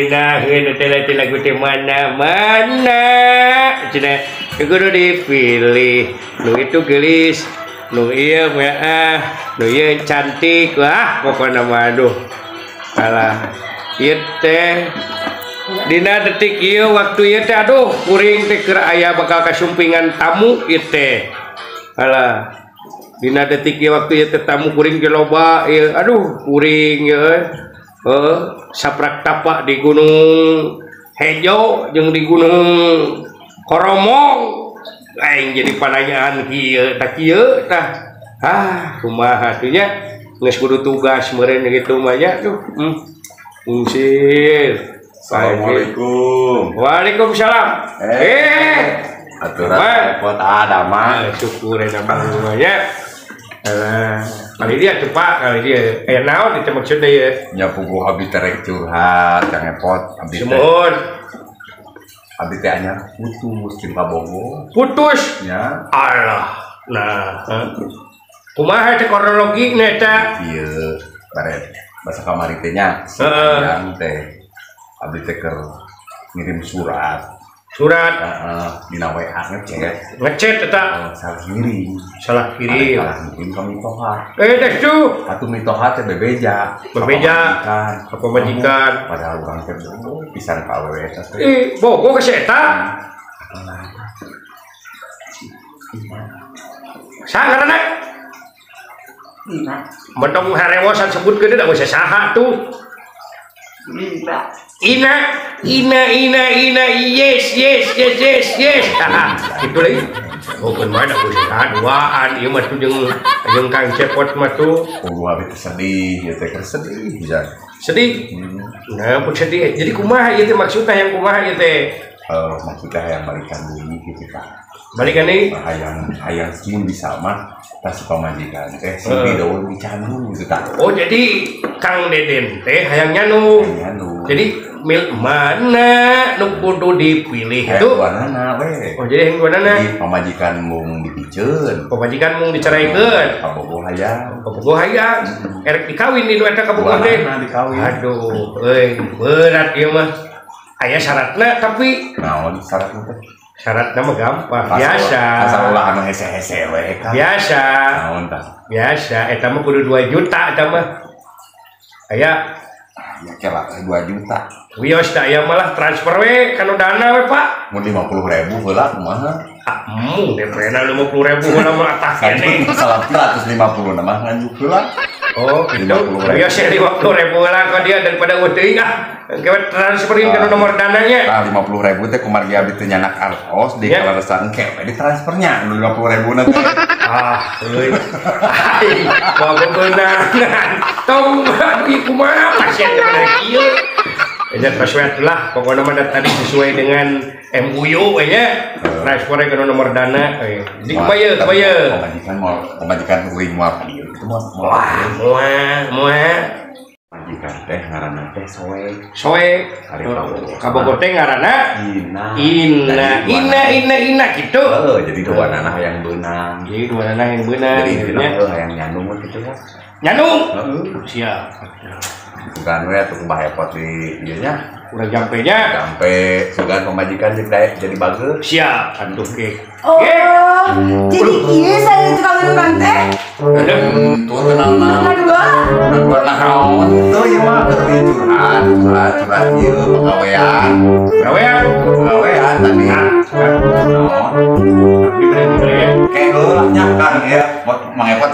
ngeunaheun teh lagu teh mana-mana cenah kudu dipilih nu itu geulis nu ieu mah nu ieu cantik wah pokona mah aduh alah ieu teh dina detik ieu waktu ieu teh aduh kuring teh keur aya bakal kasumpingan tamu ieu teh alah dina detik ieu waktu ieu teh tamu kuring ge loba ieu aduh kuring ieu heuh saprak tapak di Gunung Hejo jeung di Gunung Koromong aing jadi pananyaan kieu tah kieu tah ah kumaha atuh nya geus kudu tugas meureun kitu mah nya tuh fungsir. Assalamualaikum. Waalaikumsalam. Aturan repot ada mah. Syukur eta mah nya. Kali dia tuh Pak, kali dia. Naon itu maksudnya ya? Nya puguh abi terek curhat, kang repot abi teh. Sumuhun. Abi teh anyar putus jeung kabogoh. Putus? Nya. Alah. Nah, kumaha teh kronologina eta? Ieu, bare basa kamari teh nya. Heeh. Teh abdi teh keur ngirim surat. Surat? Heeh, dina WA ngechat. Ngechat eta? Salah ngirim. Salah kirim. Salah ngirim ka mitoha. Teh tuh. Atuh mitoha teh bebeja. Bebeja. Ka pamajikan. Padahal urang teh bogoh pisan ka awewe eta teh. Ih, bogoh ka si eta? Saha ngaranna? Ina. Mentong harewosan sebutkeun da geus saha tuh. Ina. Ina, Ina, Ina, Ina, yes, yes, yes, yes, yes. Itu lagi. Bukan mana aku sih, duaan, iya mah tuh jeung Kang Cepot mah tuh. Oh, abi teh sedih, ieu teh keur sedih pisan. Sedih? Nah, pun sedih. Jadi kumaha ieu teh maksudna yang kumaha ieu teh? Maksudnya hayang balikan deui kitu tah. Balikan deui? Hayang mun bisa mah tas pamajikan teh sing didaun dicandu gitu tah. Oh, jadi Kang Deden teh hayang nyanu. Jadi mil mana nu kudu dipilih itu? Duanana we. Oh, jadi yang duanana. Jadi pamajikan mung dipiceun. Pamajikan mung diceraikeun. Kabogoh hayang. Kabogoh hayang. Erek dikawin di nu eta kabogoh teh. Duanana dikawin. Aduh, euy, berat ieu mah. Aya syaratna tapi naon syaratna teh? Syaratna mah gampang, biasa. Asal ulah anu hese-hese we kan. Biasa. Naon tah? Biasa, eta mah kudu 2 juta eta mah. Aya ya kela 2 juta. Wios da aya malah transfer we kanu dana we Pak. Mun 50.000 heula kumaha? Ah, mung DP-na 50.000 heula mah atah keneh. 150 mah nganjuk heula. Oh, gitu. Wios 50.000 heula ka dia daripada eueuh teuing ah. Engke transferin ke nomor dananya. Tah 50.000 teh kumargi abdi teh nyanak artos di kaleresan engke we ditransfernya nu 50.000 na teh. Ah, euy. Ai, moal bebenangan. Tong ieu kumaha pasien teh bener kieu. Nya transfer lah, pokoknya mah tadi sesuai dengan MUU we nya. Transfer ke nomor dana. Jadi kumaha ye, kumaha ye? Pamajikan moal, pamajikan uing moal ka dieu kitu moal. Wah, moal, moal. Pamajikan teh ngaranna teh Soe. Soe. Kabogoh teh ngaranna Ina. Ina, Ina, Ina, Ina kitu. Heeh, jadi duanana hayang beunang. Jadi duanana hayang beunang. Jadi intina hayang nyandung we kitu lah. Nyandung? Heeh. Siap. Sugan we atuh kumaha repot di ieu nya. Urang jampe nya. Jampe, sugan pamajikan jeung daek jadi bageur. Siap, atuh ge. Oh, jadi ieu saya itu kawin urang teh. Tuh tenang nah. Dua naon tuh ieu mah keur curhat, curhat, curhat ieu pagawean. Pagawean, pagawean tadi. Naon? Kayak heula nya Kang ya, mangepot.